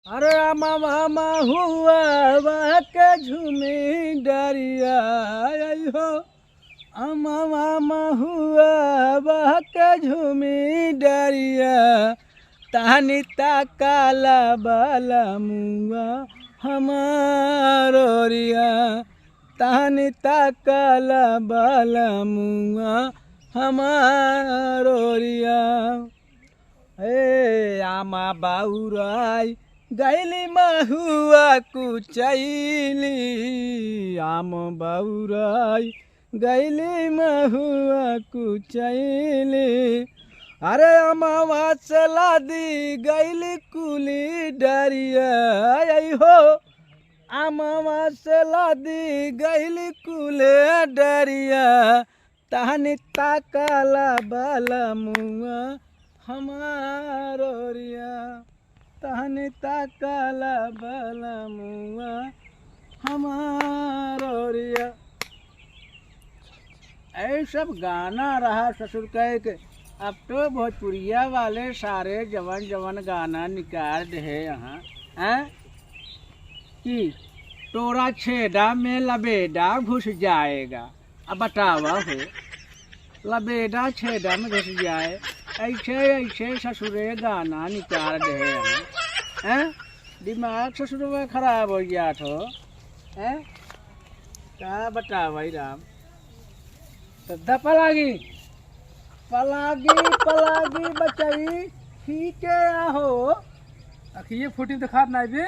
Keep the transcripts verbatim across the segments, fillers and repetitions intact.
अरे अमवा महुआ के झूमी डरिया, आई हो। अमवा महुआ के झूमी डरिया, तहनी ताकाला बलमुआ हमार ओरिया, तहनी ताकाला बलमुआ हमार ओरिया। ए आमा बौराई गइली महुआ कुचैली, आम बौराई गइली महुआ कुचैली। अरे अमवा से लादी गइली कुली डरिया, आई हो। अमवा से लादी गइली कुले डरिया, तहनी ताकाला बलमुआ हमार ओरिया, तहनी ताकाला बलमुआ हमार ओरिया। ऐ सब गाना रहा ससुर कहे के। अब तो भोजपुरिया वाले सारे जवन जवन गाना निकाल दे हैं यहाँ, हैं? कि तोरा छेदा में लबेदा घुस जाएगा। अब बतावा हो, लबेदा छेदा में घुस जाए, ऐसे ऐसे ससुरे गाना निकाल दे हैं, हैं? दिमाग ससुरवा खराब हो गया थो, हैं? का बतावा ई राम? तो द पलागी, पलागी, पलागी बचई, ठीक है आहो। अखिए फूटी दिखात नाई बे।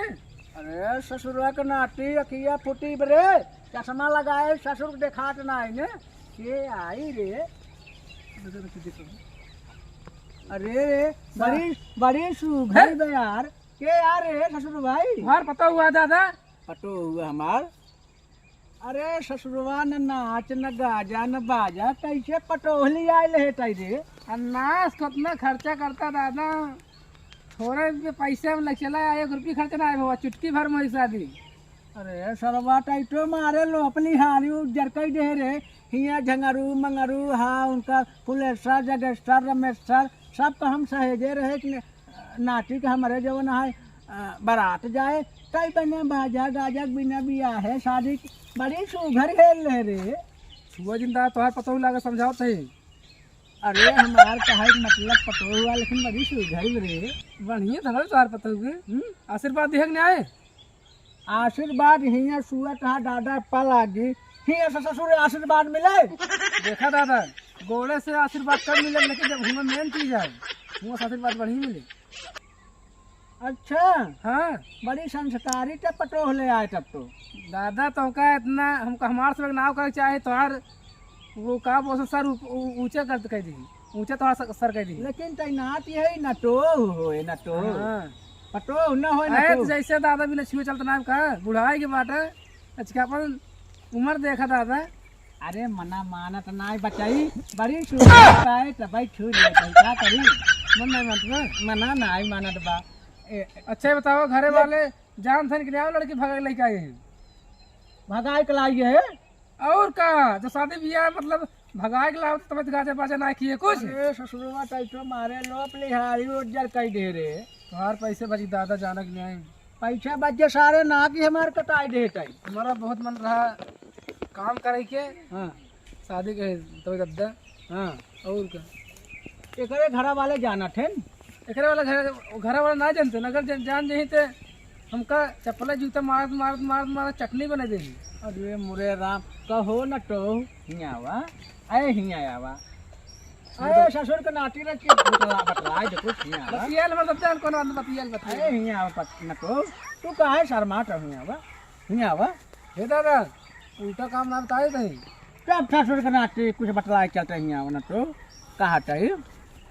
अरे ससुरवा के नाती, अखिया फूटी बरे, चश्मा लगाए ससुर के देखात नाई ने। के आई रे? अरे रे, बड़ी, बड़ी सुघर हैं? बे यार। के यार रे ससुर भाई? तुम्हार पता हुआ दादा? पतो हुआ हमार। अरे ससुरवा, न नाच, न गाजा, न बाजा, कैसे पटोहली आयल है तई रे? आ नाच को इतना खर्चा करता दादा, थोड़े पे पैसे में लग चला, एक रुपये खर्च ना आए बाबा, चुटकी भर में शादी। अरे सरवा, टाइटो मारे लो अपनी हारी उज्जर कई दे रे। हियाँ झंगरू मंगरू, हाँ, उनका फुलेसर, जगेसर, रमेसर, सब तो हम सहेजे रहे कि नाती के हमरे जवन है, अ, बारात जाए, तई बिना बाजा गाजा के बिना बियाहे शादी के बड़ी सुघर हेल रहे रे। छुआ जिन दादा, तोहार पतोहू लागे समझावत है। अरे हमार कहे के मतलब पतोहू हुआ, लेकिन बड़ी सुघर रे। बढ़िया था ना तोहार पतोहू के। हम्म? आशीर्वाद दिहे के नहीं आए? आशीर्वाद हियाँ सुअत हा दादा पलागी, हियाँ से ससुर आशीर्वाद मिले। देखा दादा, गोड़े से आशीर्वाद कम मिले, लेकिन जब हुआँ मेन चीज है, हुआँ से आशीर्वाद बढ़िया मिले। अच्छा, हाँ। बड़ी संस्कारी ते पटोह ले आए तब तो। दादा, तोहका इतना हमका हमार से नाव करे चाहे, तोहार वो का बोल सर ऊ-, ऊ-, ऊँचे कर कह दी, ऊँचे तोहार सर, सर कह दी। लेकिन तैनात यही नटोह होए, नटोह। हाँ। पटोह न होए, अरे, नटोह। तो जैसे दादा बिना छुए चलत ना का, बुढ़ाई के बाटे, अच्छा अपन उम्र देखा दादा। अरे मना मानत नाई बचाई, बड़ी सुंदर बाए, त भाई छू ले, भाई का करी? मन नहीं मानत बा? मना नाई मानत बा। ए, अच्छा, ये बताओ, घरे ले- वाले जान थन के ले आओ, लड़की भगाए लेके आए हैं। भगाए के लाई है? और का, जो शादी बियाह मतलब भगाए के लाओ, तब गाजा बाजा ना किए कुछ। अरे ससुरवा, टाइटो मारे लो, अपनी हारी उज्जर कई दे रे। तोहार पैसे बची दादा, जानक नहीं। पैसा बच गया सारे, ना कि हमार कटाई देत आई। हमारा बहुत मन रहा काम करे के, हाँ। शादी के तो दद्दा। हाँ। और का? एकरे घरा वाले जानत हैं? एकरे वाला घर, घरा वाला ना जानते, अगर जान, जान जाही ते हमका चप्पला जूता मारत, मारत, मारत, मारत चटनी बना देही। अरे मुरे राम, कहो न तो हियाँ आवा, आए हियाँ आवा। अरे ससुर के नाती रख के बतला, बतला, देखो हियाँ आवा। बतियाल मत, बतियाल, कोनो बात नहीं, बतियाल, बतियाल। अरे हियाँ आवा, पत-, न तो, तू काहे शर्मात हो हियाँ आवा? हियाँ आवा। हे दादा, उल्टा काम ना बताए कहीं। तब ससुर के नाती कुछ बतलाए चलते हियाँ आवा, न तो, कहा तही।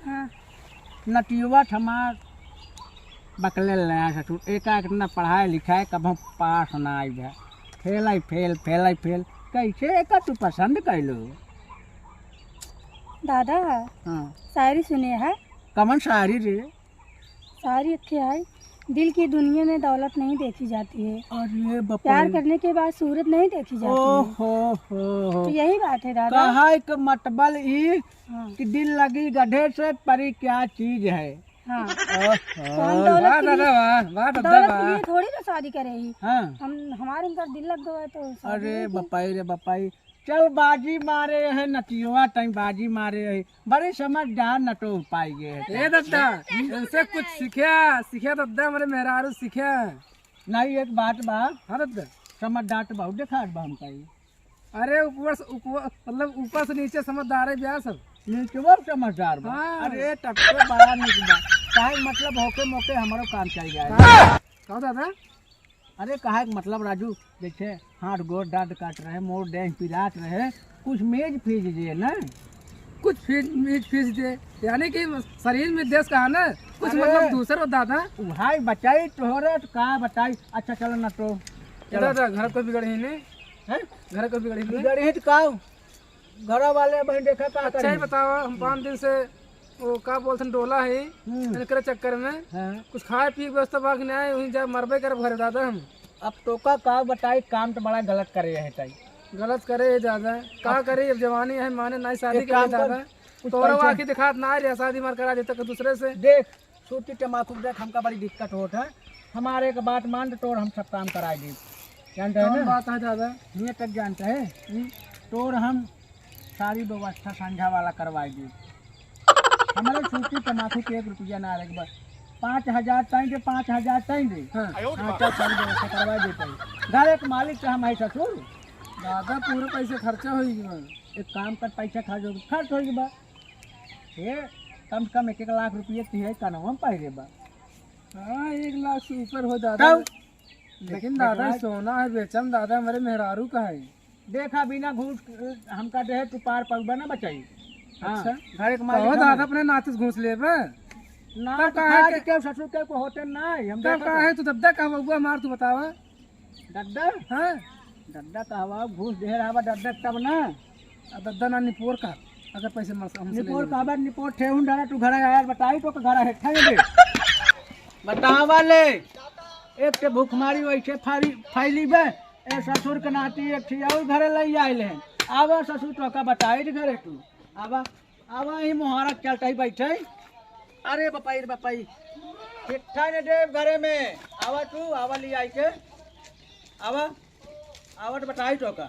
हाँ। नतियुआ हमार बकले ले आए ससुर, एका इतना पढ़ाए लिखाए, कभो पास ना आई है। फेल आई फेल, फेल आई फेल। कैसे एका तू पसंद कैलू? दादा, हाँ। शायरी सुने है? कमन शायरी रे? शायरी अच्छे है। दिल की दुनिया में दौलत नहीं देखी जाती है। अरे बाप रे। प्यार करने के बाद सूरत नहीं देखी जाती है। ओहो हो हो। तो यही बात है दादा। कहा एक मतबल ई हाँ। कि दिल लगी गढ़े से परी क्या चीज है। हाँ। ओहो, कौन दौलत वाह के लिए, दादा, वाह, वाह दादा, दौलत के वाह। लिए थोड़ी ना शादी करे ही। हाँ। हम, हमारे इनका दिल लग गवा है तो शादी अरे नहीं की। बपाई रे बपाई, चल बाजी मारे है नटियवा, टाइम बाजी मारे है, बड़े समझदार नटो पाई गए है। ए दादा, इनसे कुछ सीखे, सीखे दादा, हमारे मेहरारू सीखे। नहीं, एक बात बा। हाँ दादा। समझदार तो बहुत देखात बा हमका ई। अरे ऊपर से, ऊपर, मतलब ऊपर से नीचे समझदार है ब्याह सब। नीचवा समझदार बा। हाँ। अरे टट्टो बड़ा निक बा। काहे मतलब होके मोके हमरो काम चल जाए। हाँ। कहो दादा। अरे काहे के मतलब राजू, जैसे हाथ गोड़ दर्द काट रहे, मोर देह पिरात रहे, कुछ मेज फीज दे ना। कुछ फीज, मेज फीज दे, यानी कि शरीर में देश कहा ना, कुछ अरे। मतलब दूसर हो दादा। उहाई बचाई तोहरे तो का बताई। अच्छा चलो ना तो। चलो। दादा घर को बिगड़ ही नहीं। हैं? घर को बिगड़ ही नहीं। बिगड़ ही तो का? घर वाले बहन देखा का अच्छा ही करी? बताओ, हम पाँच दिन से वो का बोलते हैं, डोला है, हम्म। इनकरे चक्कर में हाँ। कुछ खाए पी के व्यवस्था बा कि नहीं, वहीं जा मरबे करब घरे दादा हम। अब तोका का बताई, काम तो बड़ा गलत करे है ताई। गलत करे है दादा, का अब करी, अब जवानी है, माने नहीं शादी एक के लिए काम कर, दादा। कुछ तोरा पैसा आँखी दिखात ना रहा, शादी मार करा देता के दूसरे से। देख, सूती तमाकू देख, हमका बड़ी दिक्कत होत है। हमारे एक बात मान, तो तोर हम सब काम कराई दी। जानते हैं कौन ना? बात है दादा? नियत तक जानते हैं? हम्म। तोर हम सारी व्यवस्था संझा वाला करवाई दी। हमारे सूती तमाकू के एक रुपया ना रख बा। पाँच हजार तय दे, पाँच हजार तय दे। हाँ। हाँ, चल, सारी व्यवस्था करवाई देते हैं। घर एक मालिक से हम है ससुर। दादा, पूरे पैसे खर्चा होई गए। एक काम कर, पैसा खर्च हो, खर्च होई बा। ये कम से कम एक एक लाख रुपये तो है, कनवा में पाई रे बा। हाँ, एक लाख से ऊपर हो दादा। तब? लेकिन एक दादा, लाख। सोना है, बेचम दादा, हमारे मेहरारू का है। देखा, बिना घूस हमका देहे तू पार पउबा ना बचाई। हाँ, अच्छा। घर एक मालिक कहो हम दादा, हैं। अपने नाते से घूस लेबे। ना तब तो काहे खाए के के ससुर के को होते ना है, हम तब देखा काहे था। तू दद्दा कहबा मार, तू बतावा। दद्दा? हाँ। दद्दा कहवा, घूस दे रहा बा दद्दा तब ना। आ दद्दा ना निपोर का, अगर पैसे मस-, हमसे ले निपोर लेबे। का बा, निपोर ठेहुन डाला, तू घरा आया, बताई तो घरा है, खाए दे। बतावा ले। एक ते भूखमारी वैसे फारी-, फैली बे। ए ससुर के नाती एक ठिया और घरे लई आइल है। आवा ससुर, तोका बताई दे घरे तू। आवा, आवा, ही मुहारा चलता ही बैठे। अरे बपाई रे बपाई, ठिट्ठा ने देव घरे में। आवा तू, आवा ली आई के। आवा, आवत बताई तोका।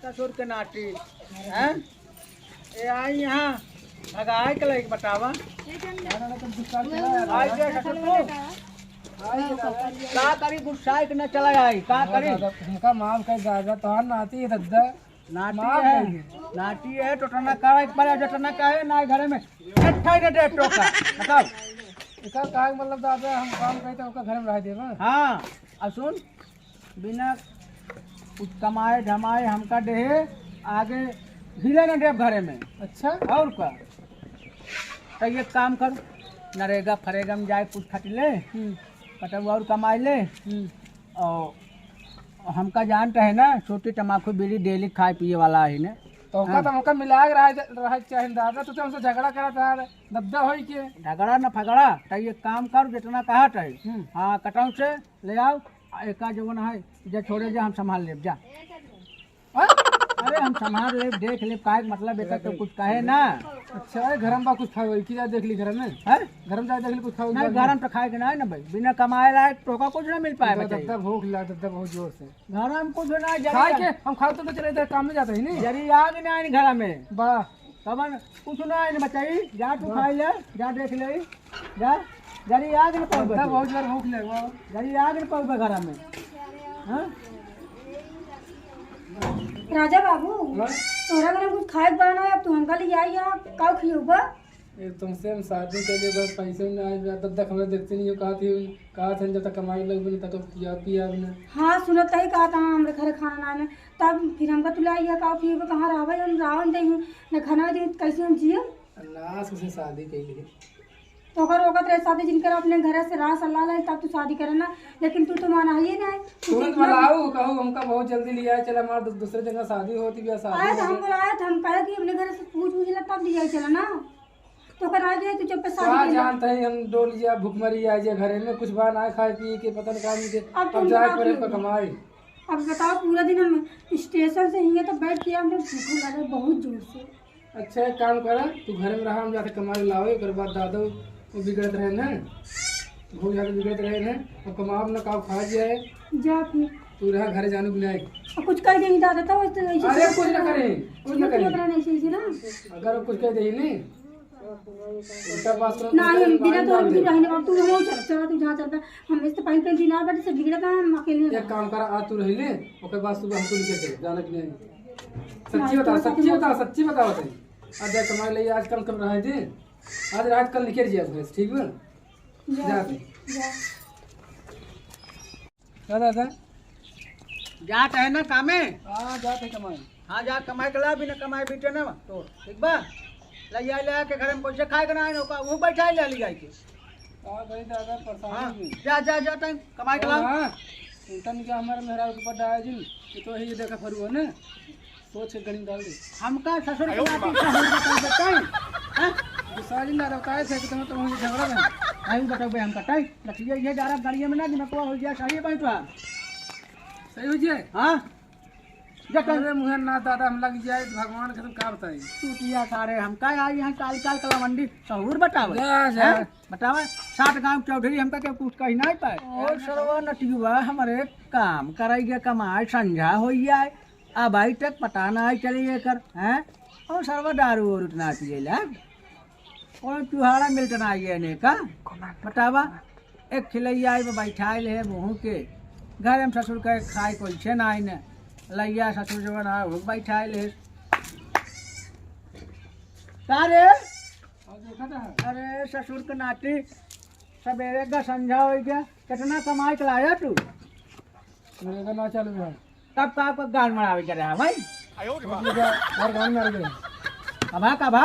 ससुर के नाती, हैं? ए आई यहाँ, भगाए के लायक बतावा। आई के ससुर तू। का करी, गुस्साए के न चला आई, का करी? हमका माफ कर दादा, तोहार नाती है दद्दा। नाटी मार है, देंगे। नाटी है, तो टना करे के पड़े, जो टना कहे ना घरे में, एक ठाई ने दे टोका, बताओ। एकर का मतलब दादा, हम काम करी तो ओकर घर में रह देबा? हाँ, आ सुन, बिना कुछ कमाए धमाए हमका देहे, आगे हिले न देब घरे में। अच्छा। और का? तो एक काम कर, नरेगा फरेगा में जाए कुछ खट ले, हम्म। कतहु और कमाई ले, हम्म। और हमका जानत है ना, छोटी तमाकू बीड़ी डेली खाए पिए वाला है ना। तो ओका हाँ। तो हमका मिला के रहे, रहे के चाही दादा, तू तो हमसे झगड़ा करत रहा, दद्दा होई के। झगड़ा न फगड़ा, तो ये काम कर जितना कहत है। हम्म। हाँ, कटाऊ से ले आओ, आ एका जवन है, जे छोड़े जे हम संभाल लेब, जा। हाँ? अरे हम संभाल लेब, देख लेब, काहे के मतलब एकर तो कुछ कहे ना। अच्छा, अरे घर में बा कुछ खाए वाई, की जा देख ली घर में। हैं? घर में जा देख ली कुछ खाए वाई नहीं, घर में तो खाए के ना है ना भाई, बिना कमाए लायक तोका कुछ ना मिल पाए दादा, बताइए। दादा भूख ला, दादा बहुत जोर से। घर में कुछ ना, जरी खाए के, हम खाए तो चले इधर काम में जाते ही नहीं। जरी आग ना आइन घर में। बा। तबन कुछ ना आइन बताई, जा तू बा। खाई ले, जा देख ले। जा, जरी आग न पउबे दादा, तू। बहुत जोर भूख लगे बा। जरी आग न पउबे घर में। हाँ? राजा बाबू, हाँ? तोहरा घर में कुछ खाए के बा ना, अब तू हमका लिए आई, आप का खियौबा? ए, तुमसे हम शादी के लिए बस पैसे में आए बा, तब तक हमें देखते नहीं हो, कहा थी, कहा थे जब तक कमाई लगबे नहीं, तब तक पिया, पिया भी ना। हाँ, सुनत ही कहा था, हमरे घर खाना ना आए, तब फिर हमका तू लाई, का खियौबा, कहाँ रहबे, हम रावन दे, न खाना दे, कैसे हम जिए? नाश से शादी कैली है। तो ओकर ओकत रहे शादी जिनकर अपने घर से राह सलाह ले, तब तू शादी करे ना, लेकिन तू तो माना ही नहीं। तू तू तो इतना बुलाओ, कहो हमका बहुत जल्दी लिया है, चल हमार दू-, दूसरे जगह शादी होती भी है, शादी आए तो होती। हम बुलाए तो हम कहे कि अपने घर से पूछ पूछ ले तब लिया चला ना। तो ओकर आगे तू चुप पे शादी का कर ले। जानते हैं हम डोल जा, भूखमरी आ जा घरे में, कुछ बा ना खाए पिए के, पता नहीं का नहीं के। अब अब तुम जाए बताओ पड़े फिर। पर कमाई। अब बताओ, पूरा दिन हम स्टेशन से हियाँ तो बैठ के हमरे भूख लगे बहुत जोर से। अच्छा, एक काम करा, तू घर में रहा, हम जाके कमा के लावे, ओकर बाद दादो वो बिगड़त रहे ना, बहुत ज्यादा बिगड़त रहे ना। अब कमाब ना, का खा जाए। जा फिर। तू रहा घरे, जानू कि नाहीं। अब कुछ कह देही दादा, तब ऐसे, ऐसे अरे कुछ ना करे, कुछ ना करे। ऐसे, ऐसे ना। अगर कुछ कह देही ने, उल्टा पास करो, नाहीं, हम बिना तो उनकी रहने वाला, तू हो चल, चला तू जहाँ चलता। हम इस तो पहले, पहले दिन आ बैठे, सब बिगड़ा था, हम अकेले एक काम कर, आज तू रही ले, ओकर बाद सुबह हमको निकल चले, जाना कि नाहीं। सच्ची बता, सच्ची बता, सच्ची बता, बताई। आज देख, कमाई ले, आज कम कम रहे दे। आज रात कल निकल जाए बस, ठीक बा? जा। जा। जा। जा दादा। जात है ना कामे? हाँ, जात है कमाई। हाँ, जा कमाई के ला, बिना कमाई बीते ना तो, ठीक बा? ले जा, ले आके घर में कैसे खाए के ना है, ओका, वो बैठा ले ली जाए के। हाँ भाई दादा, परेशान हाँ, हो गई। जा, जा, जा, तैं कमाई के ला। हाँ, चिंता नहीं क्या हमारे मेहरारू के ऊपर डाया जी, कि तो ही देखा फरुआ ने। सोच के गणित डाल दे। हमका ससुर के नाती सहूर बताई बताई। हैं? गुस्सा जी ना बताए थे कि तुम, तुम मुझे झगड़ा में। नहीं बताओ बे, हम कटाई। रखिए, ये जा रहा गाड़िया में ना, दिमाग हो गया, सही है भाई तो। सही हो जाए? हाँ। जा कर। अरे मुहे ना दादा, हम लग जाए तो भगवान के तुम का बताई? टूटिया सारे, हम का आई यहाँ काल काल कलावंडी सहूर बतावे? जा, जा। हैं? बतावे, सात गांव चौधरी हमका के कुछ कही नहीं पाए। और सरवा नटियुआ हमारे काम कराई गया, कमाए संझा हो जाए। अब आई तक पता ना आई चली एकर, हैं? और सरवा दारू और उतना पिएला। कौन चुहाड़ा मिलता ना आई एने का? बतावा, एक खिलैया आई में बैठाए ले मुँह के। घर में ससुर के खाए कोई छे ना आई ने। लैया ससुर जवन आ, वो बैठाए ले। का रे? अरे ससुर के नाती, सबेरे का संझा हो गया, कितना कमाई के लाया तू? मेरे का ना चालू है। तब का आपका गान मरावे के रहा भाई? घर गान मार गए। कभा, कभा?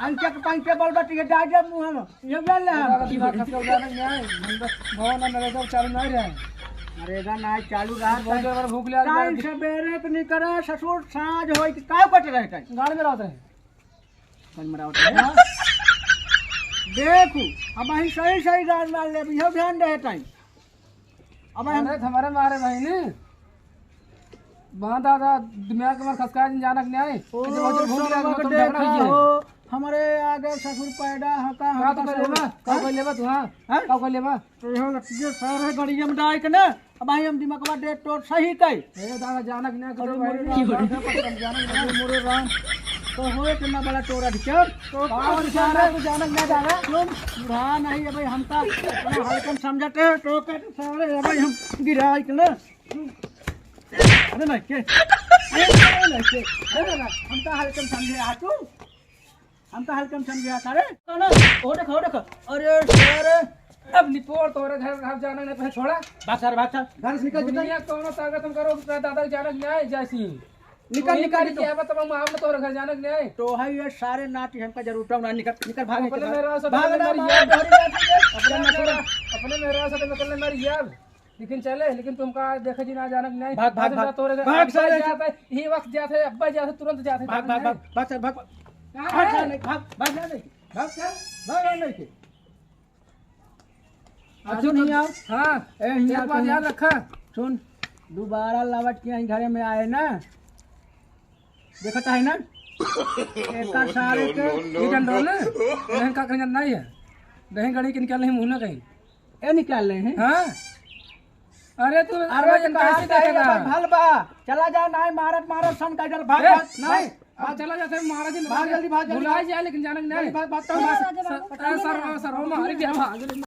अंचक पंचे बोल बटी के डाल दे मुंह में। ये बोल ले हम। अरे, दिमाग खराब हो जाना, नहीं आए। हम तो भवन में नरेगा चालू नहीं रहे। नरेगा ना चालू रहा। बहुत जोर भूख लगा। टाइम सबेरे के निकरा, ससुर साँझ होई के का कट रहे टाइम? गान में रहते हैं। कौन मरावत है? हाँ। देखू, अब अहीं सही सही गान मार ले, इहो ध्यान रहे टाइम। अब हम अरे, तुम्हारे मारे भाई ने। बांध दादा, दिमाग के मार खसका दिन जानक नहीं आए। ओ, कि जब उधर भूख लगा, सरवा तो के झगड़ा देखा कीजिए। हो, हमरे आगे ससुर पैदा हका, का हमका तो कर लेबा? ससुर। का हाँ? कर लेबा तू, हाँ? हाँ? का कर लेबा? तो यहाँ लट्ठिए सारे गड़िया में डाल के ना, अब भाई हम दिमागवा डेट तोर सही कई। ए दादा, जानक ना अरे करो भाई, मोरे दादा, राम। दादा, जानक ना। अरे मोरे राम। तो होए कितना बड़ा तोर अधिकार। तो का अधिकार है? तो जानक ना दादा। सुन, बुढ़ा नहीं है भाई, हमका अपना हल्कम समझते हैं, तो के सारे है भाई हम गिराई के ना। अरे नहीं के, अरे नहीं के, अरे ना, हमका हल्कम समझे आ तू। हम तो हल्का में समझे आता रे। ना, ओ देखो, ओ देखो। अरे सारे, अब निपोर तोरे घर, घर जाना नहीं, पहले छोड़ा। भाग सारे, भाग सारे। घर से निकल, निकल। दुनिया कौनो ताकत हम करो, दादा जाना नहीं आए, जैसी। निकल, तू ही निकल, निकल। क्या बात, हम आपने तोरे घर जाना नहीं आए। तो है ये सारे नाटी हमका जरूरत ना, निकल, निकल, भाग, अपने निकल, मेहरारू से भाग, निकल, ना, मर मार, गया। धरी जाती है। अपने मेहरारू, अपने मेहरारू से निकल, मर गया। लेकिन चले, लेकिन तुमका देखे जी ना जानक नहीं। भाग, भाग, आज भाग। तोरे भाग, अब्बा साले। जात है, यही वक्त जात है, अब्बा जात है, तुरंत जात है, भाग, जानक भाग, नहीं। भाग, भाग, चल, भाग, भाग। कहाँ भाग, है? साले, भाग, भाग, जा नहीं। भाग, चल, भाग, जा नहीं। अच्छा, नहीं आओ। हाँ, ए, हियाँ एक बात सुन। याद रखा। सुन, दोबारा लौट के यहीं घरे में आए ना, देखता है ना? एका सारे के no, no, no, ई डंडोल ना? नहीं, का कहीं नहीं है। दही गड़ी के निकाल नहीं, मुंह ना कहीं। ए निकाल ले हैं। हाँ? अरे तू अरे अरे तो कहाँ कैसे से आए देखेगा? भाई, भल बा। चला जा, नाई मारत मारत सन का जल भाग, ए, भाग, नहीं। भाग। अब चला जाते हैं महाराज जी, भाग जल्दी, भाग जल्दी, भुला भाग। जाए, लेकिन जाने के नहीं। जल्दी भाग, भाग, भाग। सर, सर, सर, वो मारे क्या भाग?